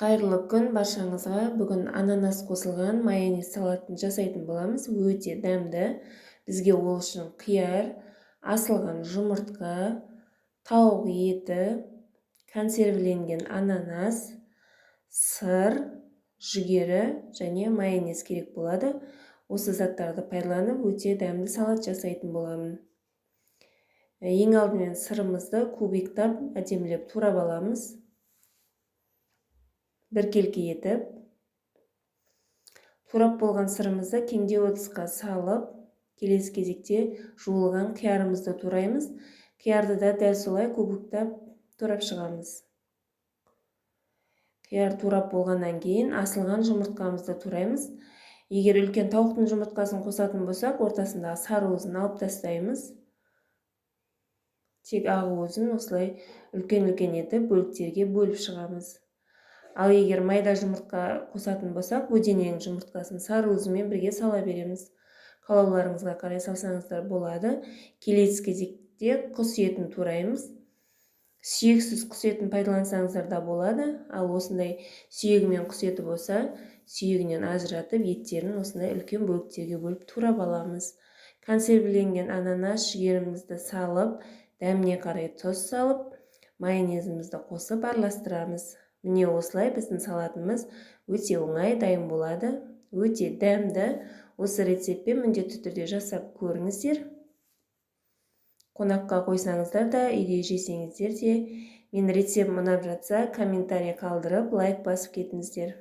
Қайырлы күн баршаңызға! Бүгін ананас қосылған майонез салатын жасайтын боламыз. Өте дәмді. Бізге ол үшін қияр, асылған жұмыртқа, тауық еті, консервіленген ананас, сыр, жүгері және майонез керек болады. Осы заттарды пайдаланып, өте дәмді салат жасайтын боламын. Ең алдымен сырымызды кубиктап, әдемілеп турап аламыз, біркелкі етіп. Турап болған сырымызды кеңдеу ыдысқа салып, келесі кезекте жуылған қиярымызды тураймыз. Қиярды да дәл солай кубиктап турап шығамыз. Қияр турап болғаннан кейін асылған жұмыртқамызды тураймыз. Егер үлкен тауықтың жұмыртқасын қосатын болсақ, ортасындағы сары уызын алып тастаймыз, тек ақ уызын осылай үлкен-үлкен етіп бөліктерге бөліп шығамыз. Ал егер майда жұмыртқа қосатын болсақ, бөдененің жұмыртқасын сары уызымен бірге сала береміз. Қалауларыңызға қарай салсаңыздар болады. Келесі кезекте құс етін тураймыз. Сүйексіз құс етін пайдалансаңыздар да болады. Ал осындай сүйегімен құс еті болса, сүйегінен ажыратып, еттерін осындай үлкен бөліктерге бөліп турап аламыз. Консервіленген ананас, жүгерімізді салып, дәміне қарай тұз салып, майонезімізді қосып араластырамыз. Міне, осылай біздің салатымыз өте оңай дайын болады, өте дәмді. Осы рецептпен міндетті түрде жасап көріңіздер. Қонаққа қойсаңыздар да, үйде жесеңіздер де. Мен рецептім ұнап жатса, комментарий қалдырып, лайк басып кетіңіздер.